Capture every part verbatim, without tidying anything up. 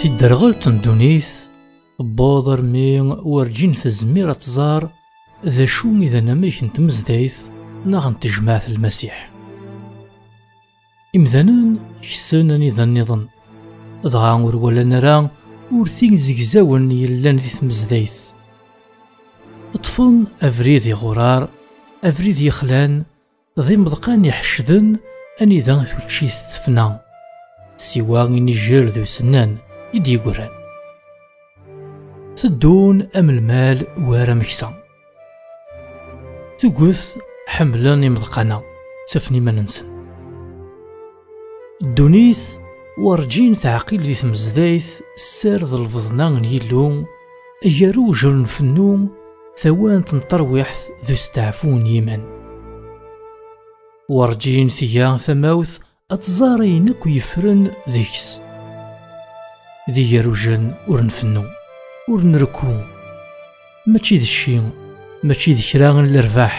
Tidderɣelt n ddunit tewweḍ armi werǧin tezmir ad tẓer d acu i d anamek n tmezdayt neɣ n tejmaɛt n Lmasiḥ. Imdanen kksen anida nniḍen, dɣa ur walan ara ur t-izegzawen yellan di tmezdayt. Ṭṭfen abrid iɣurar, abrid yexlan, d imeḍqan iḥeccden anida tuččit tefna, siwa inijel d usennan i d-yeggran. Teddun am lmal war ameksa. Tuget ḥemmlen imeḍqan-a, ttafen iman-nsen. Ddunit werǧin teɛqil di tmezdayt sser d lbeḍna n Yillu, gar ujer n fennu, tawant n terwiḥt d usteɛfu n yiman. Werǧin tga tamawt ad tẓer ayen akk yeffren deg-s. D igerujen ur nfennu, ur nrekku. Mačči d cci, mačči d kra n lerbaḥ.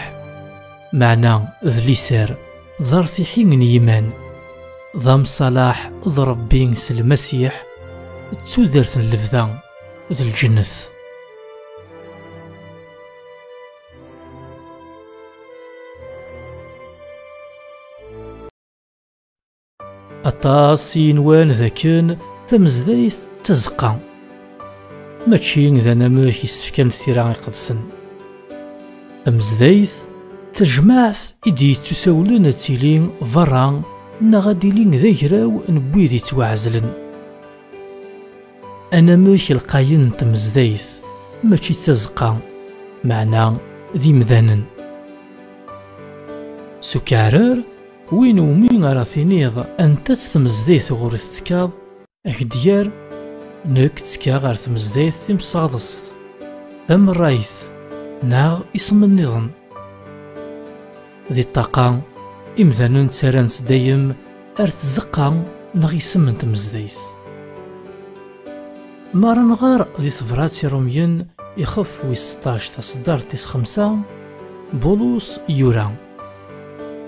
Meɛna d liser, d artiḥi n yiman, d amṣalaḥ d Ṛebbi s Lmasiḥ, d tudert n lebda, d lǧennet. Aṭas i yenwan dakken tamezdayt d tazeqqa. Mačči d anamek yessefkan tira iqedsen. Tamezdayt d tajmaɛt i d-yettusawlen ad tili berra neɣ ad d-tili d agraw n wid yettwaɛezlen. Anamek lqayen n tmezdayt mačči d tazeqqa, meɛna d imdanen. S ukeɛrer, win umi ara tiniḍ anta-tt tmezdayt ɣur i tettekkaḍ, ad k-d-yerr: "Nekk ttekkaɣ ar tmezdayt timsaḍest, tamerrayt, neɣ isem nniḍen." Di ṭṭaqa, imdanen ttarran-tt dayem ar tzeqqa neɣ isem n tmezdayt. Mi ara nɣer di tebrat i Rumyen, ixef wis seṭṭac, taṣeddart tis xemsa, Bulus yura: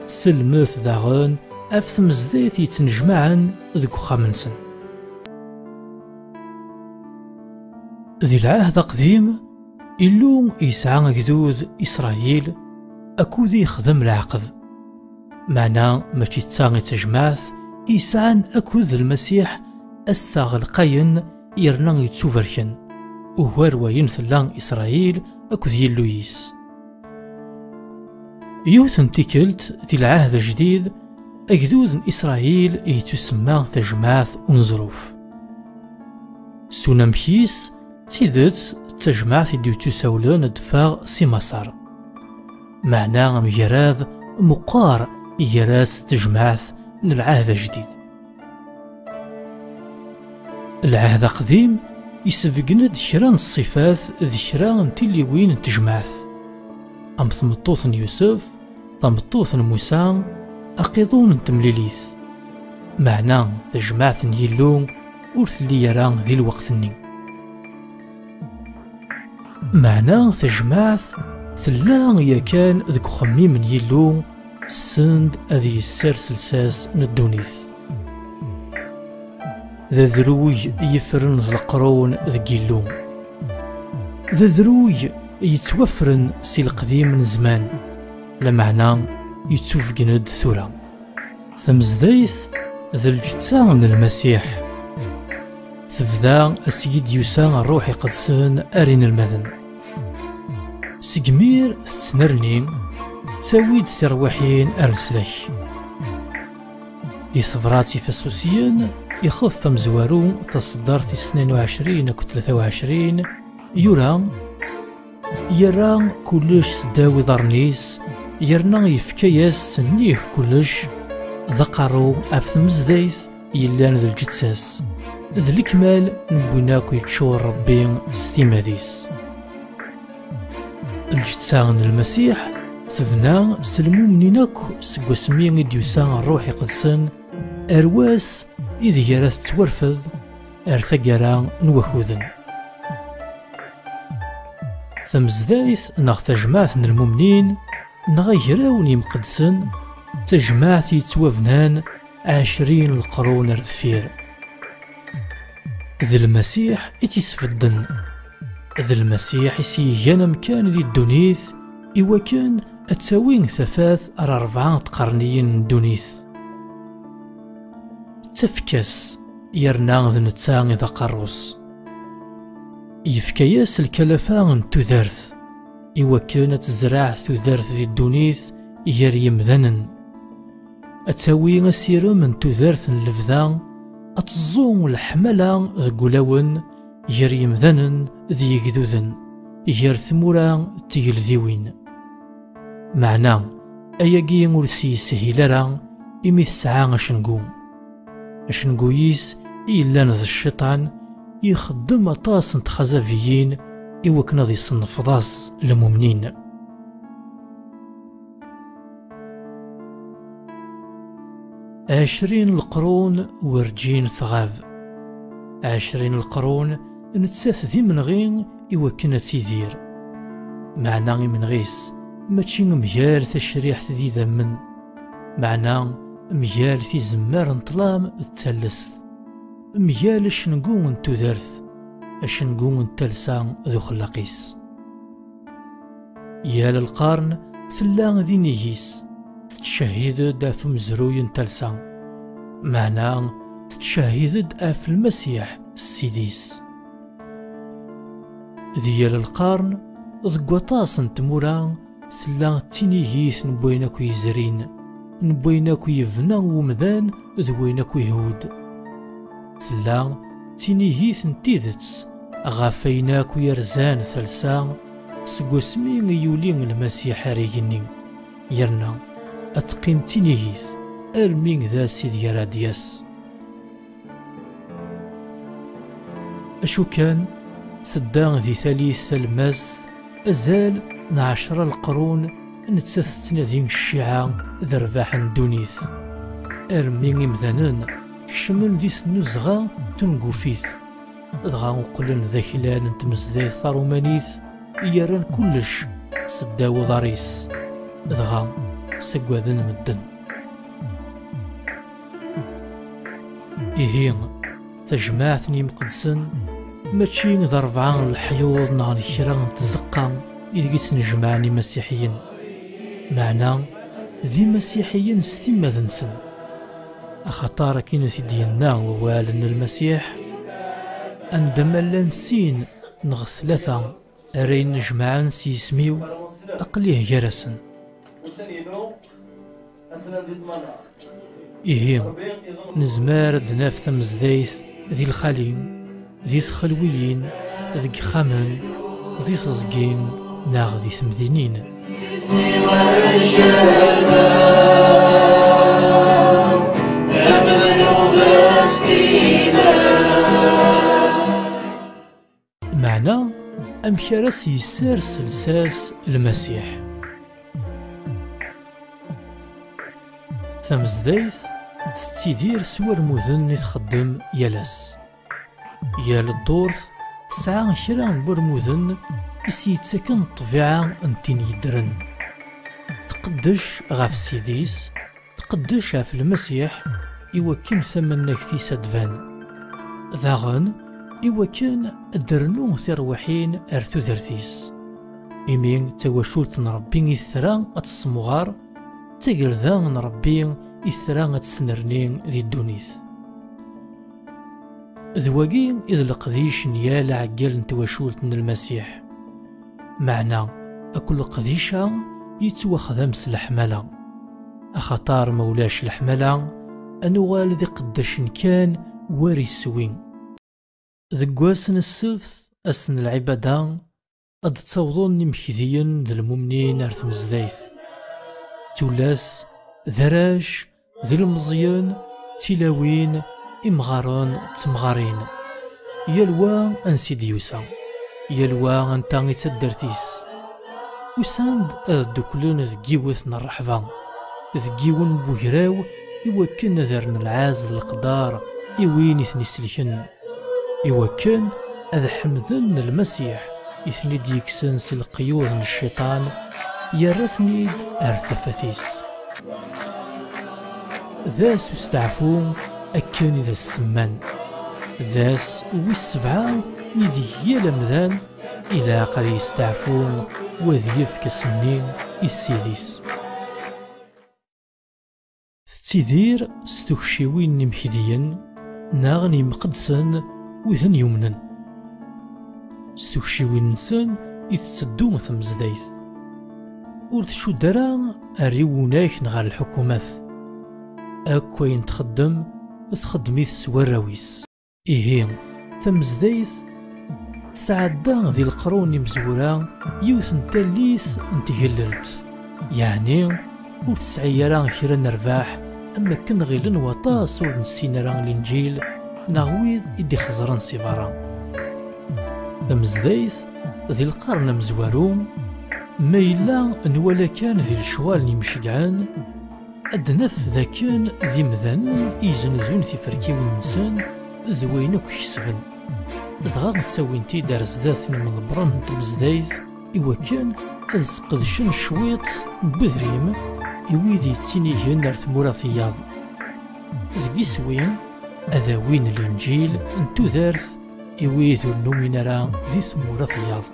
"Selmet daɣen ɣef tmezdayt yettnejmaɛen deg uxxam-nsen." Di Lɛahd Aqdim, Illu yesɛa agdud Isṛayil akud i yexdem leɛqed. Meɛna mačči d ta i d tajmaɛt i yesɛan akud d Lmasiḥ, ass-a lqayen yerna yettubarken, ugar wayen tella Isṛayil akked Yillu-is. Yiwet n tikkelt di Lɛahd Ajdid, agdud n Isṛayil yettusemma tajmaɛt uneẓruf. S unamek-is, d tidet d tajmaɛt i d-yettusawlen ad d-teffeɣ si Maṣer. Meɛna amgarad meqqar gar-as d tejmaɛt n Lɛahd Ajdid. Lɛahd Aqdim yesbeggen-d kra n ṣṣifat d kra n tilliwin n tejmaɛt, am tmeṭṭut n Yusef, tameṭṭut n Musa, aqiḍun n temlilit. Meɛna tajmaɛt n Yillu ur telli ara di lweqt-nni. Meɛna tajmaɛt tella yakan deg uxemmim n Yillu, send ad yessers lsas n ddunit. D adrug yeffren d leqrun deg Yillu. D adrug yettwafren si leqdim n zzman, lameɛna yettubeggen-d tura. Tamezdayt d lǧetta n Lmasiḥ. Tebda asmi d-yusa Ṛṛuḥ Iqedsen ar inelmaden. Seg mir tettnerni, tettawi-d tirwiḥin ar leslak. Di tebrat Ifasusiyen, ixef amezwaru, taṣeddart tis tnayen u ɛecrin akked tlata u ɛecrin, yura: "Yerra kullec seddaw iḍarren-is, yerna yefka-yas nnig kullec, d aqerru ɣef tmezdayt yellan d lǧetta-s, d lekmal n win akk yeččur Ṛebbi s timmad-is." Lǧetta n Lmasiḥ tebna s lmumnin akk seg wasmi i d-yusa Ṛṛuḥ Iqedsen, ar wass ideg ara tettwarfed ar taggara n wakuden. Tamezdayt neɣ tajmaɛt n lmumnin neɣ agraw n yimqeddsen, d tajmaɛt yettwabnan ɛecrin n leqrun ar deffir. D D Lmasiḥ i tt-isbedden. D Lmasiḥ i s-igan amkan di ddunit, iwakken ad tawi tafat ar rebɛa tqerniyin n ddunit. Tafek-as, yerna d netta i d aqerru-s. Yefka-yas lkalafa n tudert, iwakken ad tezreɛ tudert di ddunit gar yemdanen. Ad tawi asirem n tudert n lebda, ad teẓẓu leḥmala deg wulawen gar yemdanen d yegduden, gar tmura d tgeldiwin. Meɛna, ayagi ur s-yeshil ara imi tesɛa acengu. Acengu-is i yellan d cciṭan, ixeddem aṭas n txazabiyin iwakken ad iṣennefḍas lmumnin. Ɛecrin leqrun werǧin tɣab. Ɛecrin leqrun nettat d imenɣi iwakken ad tidir. Meɛna imenɣi-s mačči mgal tacriḥt d idammen, meɛna mgal tizemmar n ṭṭlam d tallest, mgal acengu n tudert, acengu n talsa d uxellaq-is. Yal lqern tella d inigi-s, tettcehhid-d ɣef umezruy n talsa, meɛna tettcehhid-d ɣef Lmasiḥ Ssid-is. Di yal lqern, deg waṭas n tmura, tella d tinigit n wayen akk yezrin, n wayen akk yebna umdan d wayen akk ihudd. Tella d tinigit n tidet ɣef wayen akk yerzan talsa seg wasmi i yuli Lmasiḥ ar igenni, yerna ad teqqim d tinigit armi d ass ideg ara d-yas. Acu kan, tedda di talit talemmast azal n ɛecra leqrun, nettat tettnadi cciɛa d rrbeḥ n ddunit, armi imdanen kecmen di tnuzɣa tungufit, dɣa uqlen d aklan n tmezdayt tarumanit i yerran kullec seddaw uḍar-is, dɣa ssaggaden medden. Ihi, tajmaɛt n yimqeddsen mačči d rebɛa n leḥyuḍ neɣ d kra n tzeqqa ideg i ttnejmaɛen imasiḥiyen, meɛna d imasiḥiyen s timmad-nsen. Axaṭer akken i t-id-yenna wawal n Lmasiḥ, anda ma llan sin neɣ tlata ara yennejmaɛen s yisem-iw, aql-ih gar-asen. Ihi, nezmer ad d-naf tamezdayt di lxali, di txelwiyin, deg yixxamen, di teẓgi neɣ di temdinin. Meɛna, amek ara s-yessers lsas Lmasiḥ? Tamezdayt tettidir s warmuden i txeddem yal ass. Yal ddurt tesɛa kra n warmuden i s-yettaken ṭṭbiɛa n tin yeddren. Tqeddec ɣef Ssid-is, tqeddec ɣef Lmasiḥ iwakken tamannagt-is ad d-tban. Daɣen, iwakken ad d-rnu tirwiḥin ar tudert-is. Imi d tawacult n Ṛebbi i tra ad tessemɣer, d tagerda n Ṛebbi i tra ad tesnerni di ddunit. D wagi i d leqdic n yal aɛeggal n twacult n Lmasiḥ. Meɛna, akk leqdic-a yettwaxdam s leḥmala. Axaṭer ma ulac leḥmala, ad nuɣal d iqeddacen kan war iswi. Deg wass n ssebt, ass n lɛibada, ad d-ttawḍen imekdiyen d lmumnin ar tmezdayt. Tullas, d arrac, d ilmeẓyen, d tilawin, imɣaren, d temɣarin. Yal wa ansi d-yusa, yal wa anta i d taddart-is. Usan-d ad dduklen deg yiwet n rreḥba, deg yiwen n ugraw, iwakken ad rren lɛaz d leqdar i win i ten-iselken. Iwakken ad ḥemden Lmasiḥ i ten-id-yekksen si leqyud n cciṭan, yerra-ten-id ar tafat-is. D ass usteɛfu akken i d as-semman. D ass wis sebɛa ideg yal amdan ilaq ad yesteɛfu u ad yefk ass-nni i Ssid-is. Tettidir s tukciwin n yimekdiyen neɣ n yimqeddsen widen yumnen. S tukciwin-nsen i tetteddu tmezdayt. Ur tcudd ara ar iwunak neɣ ar lḥukumat. Akk ayen txeddem, txeddem-it s warraw-is. Ihi, tamezdayt tesɛedda di leqrun imezwura yiwet n tallit n tgellelt, yeɛni ur tesɛi ara kra n rrbeḥ am wakken ɣilen waṭas ur nessin ara Linǧil neɣ wid i d-ixeẓren si berra. Tamezdayt di lqern amezwaru, ma yella nwala kan di lecɣal n yimceggɛen, ad d-naf d akken d imdanen i yeznuzun tiferkiwin-nsen d wayen akk kesben, dɣa ttawin-t-id ar zdat n imeḍebbren n tmezdayt i wakken ad sqedcen cwiṭ n wedrim i wid yettinigen ar tmura tiyaḍ. Deg iswi, ad awin Linǧil n tudert i wid ur numin ara di tmura tiyaḍ.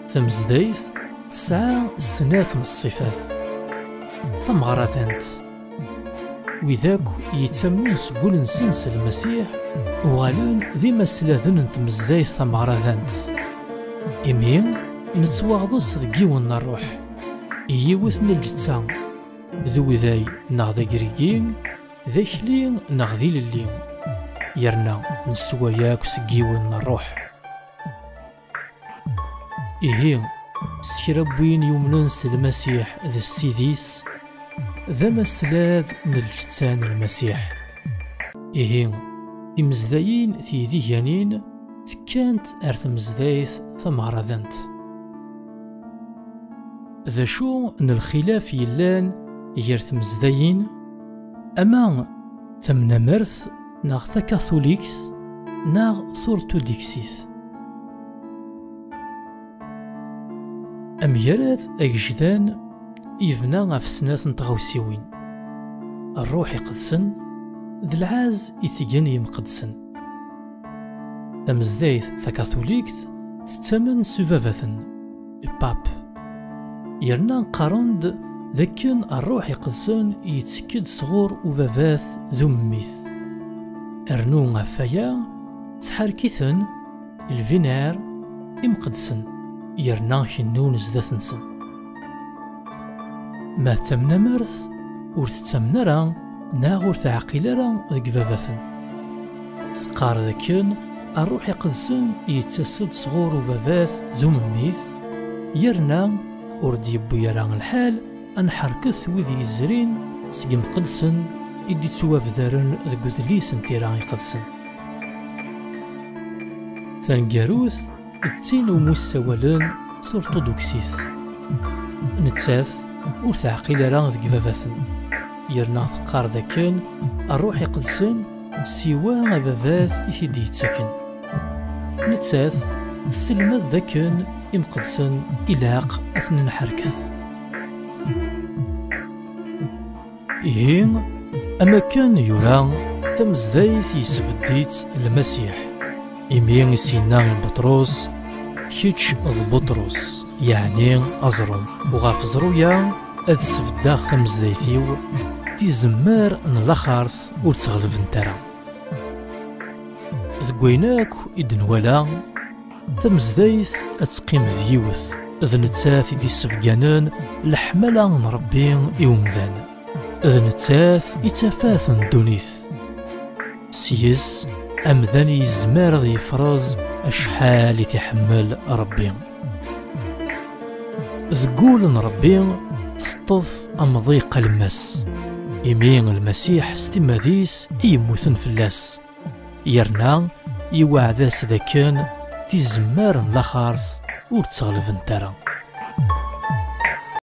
Tamezdayt tesɛa snat n ṣṣifat. Tameɣradant. Wid akk yettamnen seg wul-nsen s Lmasiḥ uɣalen d imasladen n tmezdayt tameɣradant. Imi nettwaɣḍes deg yiwen n ṛṛuḥ, i yiwet n lǧetta, d uday neɣ d agrigi, d akli neɣ d ilelli, yerna neswa yakk seg yiwen n ṛṛuḥ. Ihi, s kra n win yumnen s Lmasiḥ d Ssid-is, d amaslad n lǧetta n Lmasiḥ. Ihi, timezdayin tidiganin ttekkant ar tmezdayt tameɣradant. D acu n lxilaf yellan gar tmezdayin, ama tamnamert neɣ takatulikt neɣ turtudiksit? Amgarad agejdan yebna ɣef snat n tɣawsiwin: Ṛṛuḥ Iqedsen d lɛaz i tgen yimqeddsen. Tamezdayt takatulikt tettamen s ubabaten, le pape, yerna qqaren-d d akken Ṛṛuḥ Iqedsen yettekk-d sɣur ubabat d umemmit. Rnu ɣef waya, ttḥerkiten lbinar imqeddsen, yerna kennun zdat-nsen. Ma d tamnamert, ur tettamen ara neɣ ur teɛqil ara deg ibabaten. Teqqar dakken Ṛṛuḥ Iqedsen yettas-d sɣur ubabat d umemmit, yerna ur d-yewwi ara lḥal ad nḥerket wid yezrin seg imqeddsen i d-ittwabdaren deg udlis n Tira Iqedsen. Taneggarut, d tin umi ssawalen turtuduksit. Nettat ur teɛqil ara deg ibabaten, yerna teqqar dakken Ṛṛuḥ Iqedsen siwa ababat i t-id-yettaken. Nettat tesselmad dakken imqeddsen ilaq ad ten-nḥerket. Ihi, am akken yura, tamezdayt yesbedd-itt Lmasiḥ, imi i s-yenna i Buṭrus: "Kečč d Buṭrus, yeɛni aẓru, u ɣef ẓru-ya ad sbeddeɣ tamezdayt-iw, tizemmar n laxert ur ttɣelbent ara." Deg wayen akk i d-nwala, tamezdayt ad teqqim d yiwet, d nettat i d-issebganen leḥmala n Ṛebbi i umdan. D nettat i d tafat n ddunit. Seg-s, amdan yezmer ad yefrez acḥal i t-iḥemmel Ṛebbi. Deg wul n Ṛebbi teṭṭef amḍiq alemmas, imi Lmasiḥ s timmad-is i yemmuten fell-as, yerna iweɛɛed-as dakken tizemmar n laxert ur ttɣelbent ara.